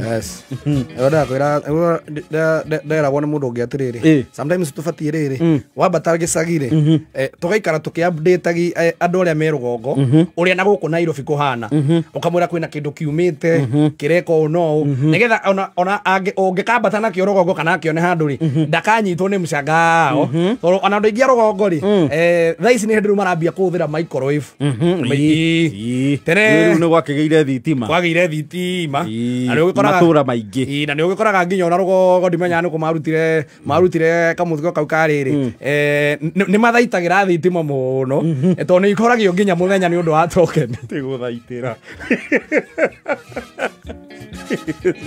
Yes. Ora kwira nderagwo nĩ mũndũ ũngĩ atĩrĩrĩ, sometimes tũbatiĩ rĩrĩ wambata gĩcagi-rĩ, tũgaikara tũkĩ-update andũ arĩa me rũgongo ũrĩa na gũkũ Nairobi kũhana, ũkamwĩra kwĩna kĩndũ kiumĩte kĩreka ũũ na ũũ, nĩgetha ona ũngĩkambata nakĩo rũgongo kana akĩone handũ rĩ, ndakanyitwo nĩ mshangao, tondũ ona andũ aingĩ a rũgongo rĩ, thaa ici nĩ hĩndĩ rĩu marambia kũhũthĩra microwave. Tene rĩu nĩ gwakĩgĩire thitima, kwagĩire thitima, na nĩ ũgĩkoraga matũra maingĩ, na nĩ ũgĩkoraga nginya ona rũgongo ndimenya nĩ kũ marutire kamũtugo kau ka rĩrĩ, nĩ mathaitagĩra thitima mũno, tondũ nĩ ikoragio nginya mũthenya nĩ ũndũ wa token. Ti gũthaitĩra.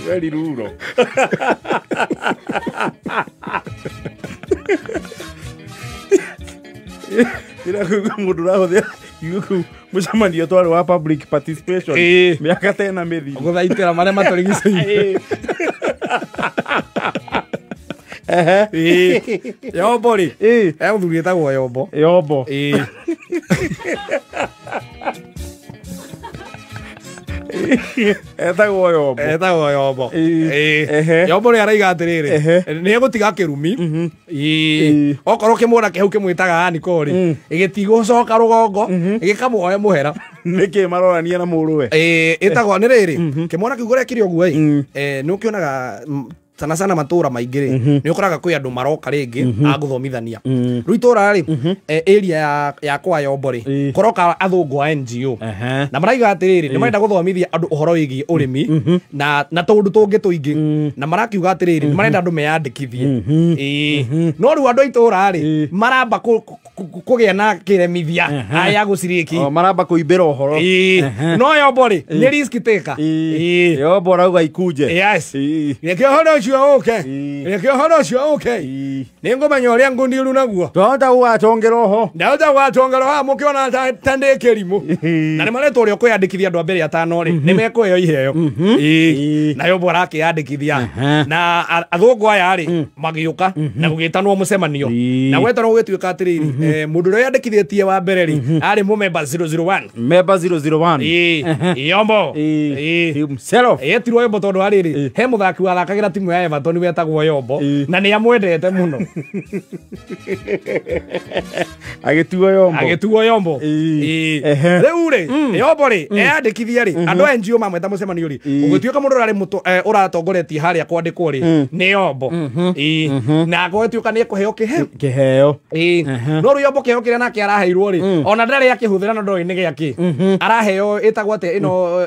Very rural. Ira mũndũ ũrahũthĩra kiugo kĩu mũcemanio twarĩ wa public participation mĩaka ta ĩna mĩthiru, gũthaitĩra marĩa matũrigicĩirie. Yombo rĩ, he mũthuri wĩtagwo Yombo. Yombo. Etagwo Yombo. Etagwo Yombo. Yombo rĩ araiga atĩrĩrĩ, nĩ egũtiga kĩrumi, okorwo kĩmwana kĩhau kĩmwĩtaga Aniko rĩ, gĩtigũcoka rũgongo, gĩkamũhoe mũhera. Nĩkĩ marorania na mũrũwe? Ĩtagwo nĩ rĩrĩ, kĩmwana kĩu ũrĩa kĩrĩ ũguo ĩ, nĩ ũkĩonaga sana sana matũra maingĩ rĩ, nĩ ũkoraga kwĩ andũ maroka rĩngĩ a gũthomithania. Rĩu itũra rĩ, area ya kwa Yombo rĩ, kũroka athũngũ a NGO, na maraiga atĩrĩrĩ, nĩ marenda gũthomithia andũ ũhoro wĩgiĩ ũrĩmi na tũũndũ tũngĩ tũingĩ, na marakiuga atĩrĩrĩ, nĩ marenda andũ meyandĩkithie. No rĩu andũ a itũra rĩ, maramba kũgĩa na kĩremithia aya gũciriki, maramba kũimbĩra ũhoro. No Yombo rĩ, nĩ risk taker. Yombo arauga ikunje. Yes. Reke ũhoro ũcio ũke, reke ũhoro ũcio ũke, nĩ ngũmenya ũrĩa ngũndiru naguo, twahota gũgacongera oho, ndahota gũgacongera oho, mũkĩona ta ndĩ kĩrimũ. Na nĩ maretwo ũrĩa ũkwĩyandĩkithia andũ a mbere atano rĩ, nĩ mekũheo iheo. Na Yombo arakĩyandĩkithia, na athũngũ aya rĩ magĩũka na gũgĩtanwo mũcemanio, na gwetanwo gũgĩtuĩka atĩrĩrĩ, mũndũ ũrĩa wĩyandĩkithĩtie wa mbere rĩ, arĩ mũmemba 001. Memba 001. Yombo himself etirwo Yombo tondũ arĩrĩ, he mũthaki wathakagĩra timu ya Everton wetagwo Yombo, na nĩ amwendete mũno, agĩtuo Yombo, agĩtuo Yombo. Rĩu rĩ, Yombo rĩ eyandĩkithia rĩ, andũ a NGO mamweta mũcemanio rĩ, ũgĩtuĩka mũndũ ũrarĩ ũratongoretie harĩa kwandĩkwo rĩ, nĩ Yombo, na gũgĩtuĩka nĩ ekũheo kĩheo. No rĩu Yombo kĩheo kĩrĩa nake araheirwo rĩ, ona ndarĩ akĩhũthĩra na ndoĩ nĩ gĩakĩ, araheo ĩtagwo atĩa ĩno,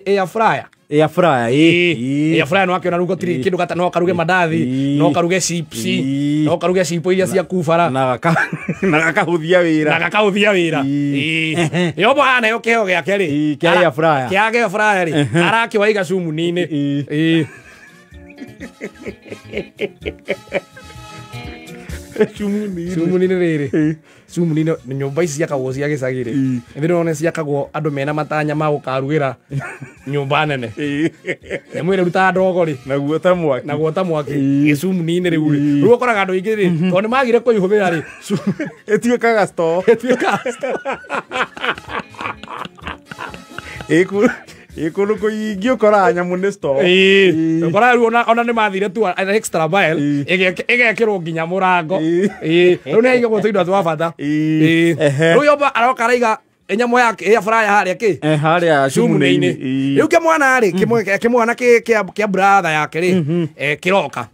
air fryer. Air fryer, air fryer no akiona rĩu gũtirĩ kĩndũ gata, no karuge mandathi, no karuge chips, no karuge chipo iria cia kubara, na gakahũthia wĩra, na gakahũthia wĩra. Yombo aneo kĩheo gĩake rĩ, kĩa air fryer, kĩa air fryer rĩ, arakĩwaiga cumuni-inĩ. Cumuni-inĩ rĩrĩ, cumuni-inĩ nyũmba ici ciakagwo cia gĩcagi rĩ, nĩ ndĩrona ciakagwo andũ mena matanya ma gũkarugĩra nyũmba nene, nĩ mwĩrĩ rutaga ndogo rĩ, naguo ta mwaki, naguo ta mwaki gĩcumuni-inĩ rĩu rĩ, rĩu ũkoraga andũ aingĩ rĩ, tondũ nĩ magire kũihũthĩra rĩ, ĩtuĩkaga store, ĩtuĩkaga store. Kũndũ kũingĩ ũkoraga nyamũ nĩ store. Ũkoraga rĩu ona nĩ mathire tu extra mile, ĩgekĩrwo nginya mũrango. Rĩu nĩ haigagwo tũindo twa bata. Rĩu Yombo aroka araiga nyamũ yake air fryer harĩa kĩ, harĩa cumuni-inĩ. Rĩu kĩmwana rĩ, kĩmwana kĩa brother yake rĩ, kĩroka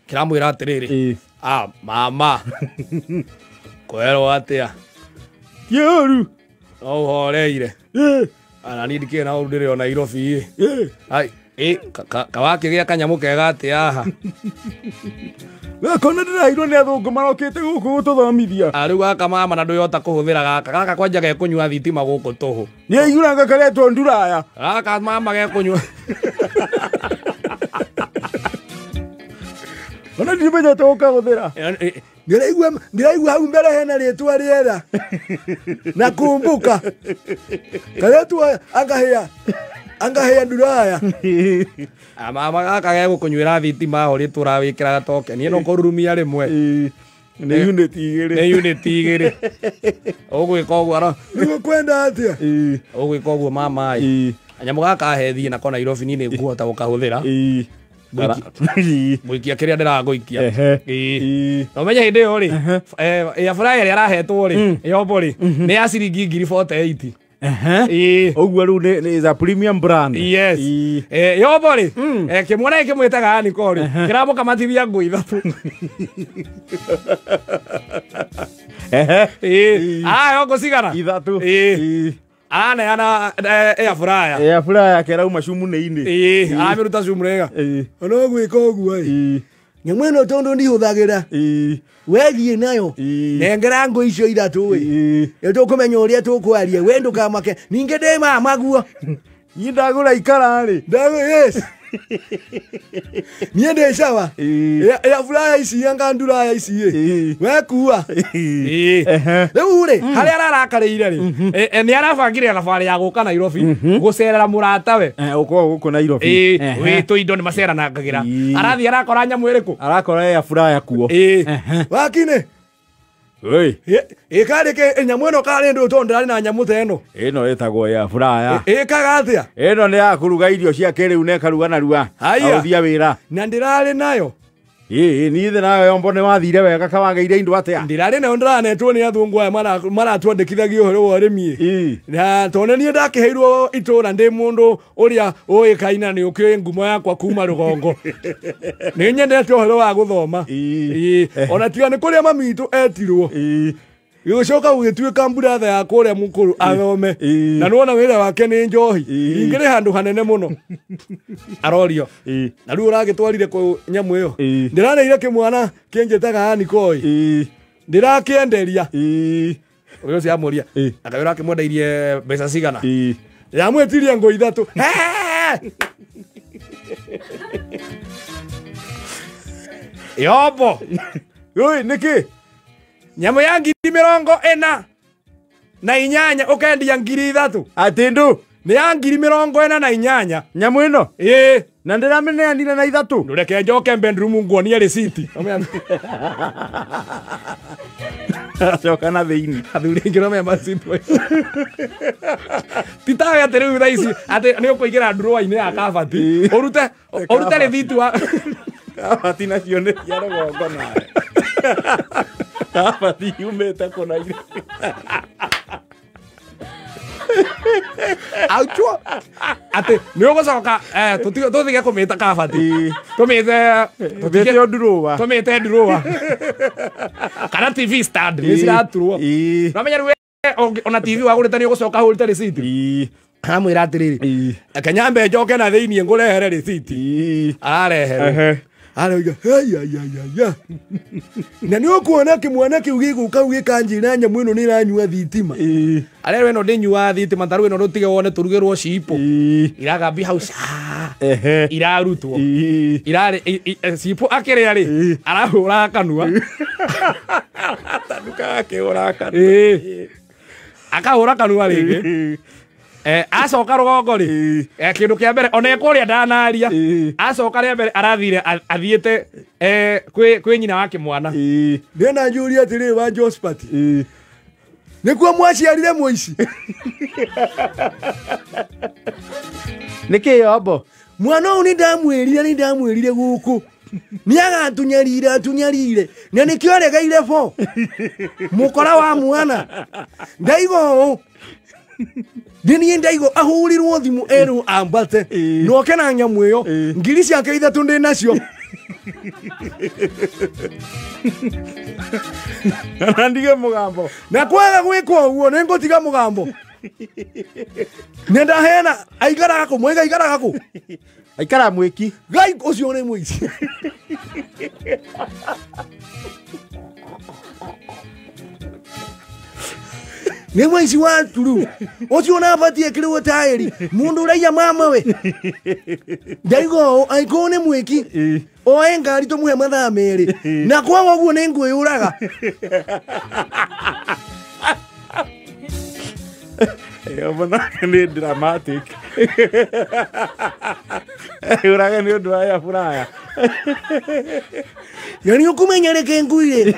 kĩramwĩra atĩrĩrĩ, mama kwerwo atĩa, kĩũru no ũhoreire, ana niĩ ndikĩrĩ na ũru ndĩrĩ o Nairobi ĩ, kawakĩgĩa kanyamũ kega atĩa haha, gaka ndĩrairwo nĩ athũngũ marokĩte gũkũ gũtũthomithia. Rĩu gaka mama na ndũyota kũhũthĩra gaka, gaka kwanja gekũnyua thitima gũkũ tũhũ, nĩ aiguraga karetwo nduraya, gaka mama gekũnyua ona ndimenyete gũkahũthĩra. Ndiraigua hau mbere hena rĩtwa rĩega, nakumbuka karetwa angahĩa nduraya. Mama gaka gegũkũnyuĩra thitima ho rĩ, tũrawĩkĩraga token ĩno kũrurumia rĩmwe nĩ unit igĩrĩ, nĩ unit igĩrĩ. Ũgwĩka ũguo nĩguo kwenda atĩa, ũgwĩka ũguo mama ĩ, Kanyamũ gaka he thiĩ nako Nairobi niĩ nĩ ngũhota gũkahũthĩra. Mũikia kĩrĩa ndĩragũikia. Na ũmenye hĩndĩ ĩyo rĩ, air fryer ĩrĩa arahetwo rĩ, yombo rĩ, nĩ ya ciringi 48,000. Ũguo rĩu nĩ is a premium brand. Yes. Yombo rĩ, kĩmwana gĩkĩ mwĩtaga Aniko rĩ, kĩramũkamatithia ngũ ithatũ. Ayo ngũ cigana? Ithatũ. Araneana air fryer. Air fryer kĩrauma cumunĩ-inĩ. Aramĩruta cumunĩ. No gwĩka ũguo ĩ. Nyamũ ĩno tondũ ndihũthagĩra. Wethiĩ nayo. Nengera ngũ icio ithatũ ĩ. Nĩ tũkũmenya ũrĩa tũkwaria. We ndũkamake. Ningĩ ndĩ mamaguo. Niĩ ndagũra ikara rĩ. Yes. Niĩ ndĩ sawa. Air fryer ici anga nduraya ici ĩ. Wekua. Rĩu rĩ, harĩa ararakarĩire rĩ, nĩ arabangire thabarĩ ya gũka Nairobi gũcerera mũratawe. Ũkoragwo gũkũ Nairobi. Wĩ tũindo nĩ maceranangagĩra. Arathiĩ arakora nyamũ ĩrĩkũ? Arakora air fryer kuo. Wakinĩ. Ĩkarĩ kĩ nyamũ ĩno karĩ ndũ tondũ ndĩrarĩ na nyamũ ta ĩno. Ĩno ĩtagwo air fryer. Ĩkaga atĩa? Ĩno nĩ ya kũruga irio cia kĩrĩu na ĩkaruga narua. Ahũthia wĩra. Na ndĩrarĩ nayo. Niĩ thĩ nayo yombo nĩ wathire wega kawagĩire indo atĩa? Ndĩrarĩ nayo ndĩranetwo nĩ athũngũ aya maratwandĩkithagia ũhoro wa ũrĩmi. Na tondũ niĩ ndakĩheirwo itũra ndĩ mũndũ ũrĩa ũĩkaine nĩ ũkĩũĩ ngumo yakwa kuma rũgongo. Nĩ nyendete ũhoro wa gũthoma. Ona tiga nĩ kũrĩa mami witũ etirwo. Gĩgĩcoka gũgĩtuĩka mburatha yakwa ũrĩa mũkũrũ athome. Na nĩwona wĩra wake nĩ njohi. Ingĩrĩ handũ hanene mũno. Arorio. Na rĩu ũragĩtwarire kũ nyamũ ĩyo. Ndĩraneire kĩmwana kĩnjĩtaga Aniko ĩ. Ndĩrakĩenderia. Ũyũ ũcio amũria. Akawĩra akĩmwendeirie mbeca cigana. Yamwĩtirie ngũ ithatũ. Yombo. Oi, nĩkĩ? Nyamũ ya 48,000 ũkendia 3,000. Atĩ ndũ? Nĩ ya 48,000. Nyamũ ĩno? Ĩĩ. Na ndĩramĩneanire na ithatũ. Ndũreke njoke bedroom nguonie rĩciti. Acoka na thĩinĩ. Athuri aingĩ no macimbo. Ti tawe atĩ rĩu thaa ici atĩ nĩ ũkũingĩra ndurũa-inĩ ya kabati. Ũrute rĩthiti wa kabati nacio nĩ cia rũgongo nawe. Kabati yumĩte kũ Nairobi. Auchua. Atĩ nĩ ũgũcoka tũtige kũmĩta kabati. Tũmĩte ndurũa. Tũmĩte ndurũa. Kana TV stand nĩ ciraturwo. Ũramenya rĩu ona TV wagũrĩte nĩ ũgũcoka ũrute rĩciti. Aramwĩra atĩrĩrĩ, reke nyambe njoke na thĩinĩ ngũrehere rĩciti. Arareherwo. Arauga haya. Na nĩ ũkuona kĩmwana kĩu gĩgũka gĩkanjĩra nyamũ ĩno nĩ ĩranyua thitima. Arerwo ĩno ndĩnyuaga thitima ta rĩu ĩno ndũtige wone tũrugĩrwo cipo. Iragambia hau irarutwo. Irarĩ cipo akĩrĩa rĩ arahũra kanua. Tanuka akĩhũra kanua. Akahũra kanua rĩngĩ. Acoka rũgongo rĩ, kĩndũ kĩa mbere ona ekũrĩa ndanaria. Acoka rĩa mbere arathire athiĩte kwĩ nyina wa kĩmwana. Ndĩna njũria atĩrĩrĩ wa Josphat. Nĩkuo mwaciarire mũici. Nĩkĩ yombo? Mwana ũyũ nĩ ndamwĩrire gũkũ. Nĩ agatunyarire atunyarire. Na nĩkĩo aregeire bo. Mũkora wa mwana. Ndaigo ũũ. Ndini ndaigo ahũrirwo thimũ erwo ambate. Noke na nyamũ ĩyo. 3,000 ciake ndĩ nacio. Na ndige mũgambo. Na kwaga gwĩka ũguo nĩ ngũtiga mũgambo. Nĩ ndahena aikaraga kũ mwĩga aikaraga kũ. Aikara mwĩki. Ngai ũcio nĩ mũici. Nĩ mũici wa turu. Ũcio ũnabatie kĩrĩwo taĩri. Mũndũ ũraiya mama we. Ndaigo angĩkorwo nĩ mwĩki. Oe ngari tũmũhe mathaa merĩ. Na kwaga ũguo nĩ ngwĩyũraga. Yombo nake nĩ dramatic. Eyũrage nĩ ũndũ wa air fryer. Na nĩ ũkũmenya reke ngwĩre.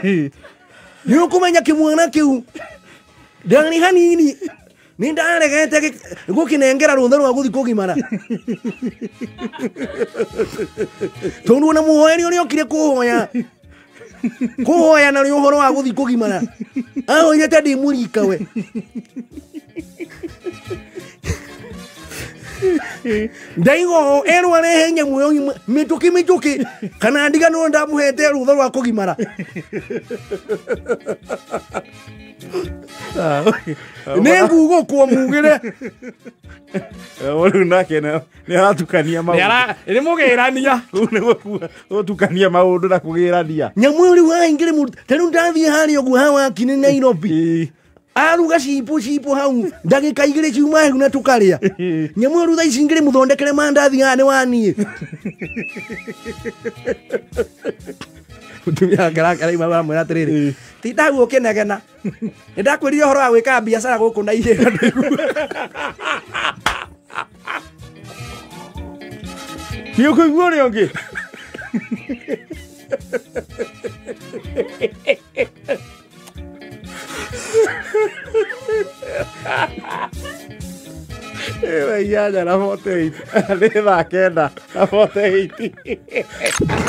Nĩ ũkũmenya kĩmwana kĩu. Ndarĩ hanini. Nĩ ndaregete gũkĩnengera rũtha rwa gũthiĩ kũgimara. Tondũ ona mũhoeri ũrĩa okire kũhoya. Kũhoya na ũhoro wa gũthiĩ kũgimara. Ahoire ta ndĩ mũrika we. Ndaigo erwo arehe nyamũ ĩyo mĩtũkĩ mĩtũkĩ kana ndiganĩrwo ndamũhete rũtha rwa kũgimara. Nĩ ngugũkwo mugĩre. Rĩu nake nĩ aratukania maũndũ. Nĩ mũgĩrania. Rĩu nĩ gũtukania maũndũ na kũgĩrania. Nyamũ ĩyo rĩu haingĩrĩ mũndũ. Ta rĩu ndathiĩ harĩa ũguo hawa nĩ Nairobi. Aruga cipo cipo hau ndagĩka igĩrĩ ciuma hehu na tũkarĩa. Nyamũ ĩyo rĩu thaa ici ngĩrĩ mũthondekere mandathi haha nĩ waniĩ. Mũtumia wake araima aramwĩra atĩrĩrĩ, ti ndaguo ũkĩnegena. Nĩ ndakwĩrire ũhoro wa gwĩka biacara gũkũ na ihenya ndũiguaga. Nĩ ũkũigua ũrĩa ũngĩ? Ĩyo 8:48. Nĩ thaa 9:48.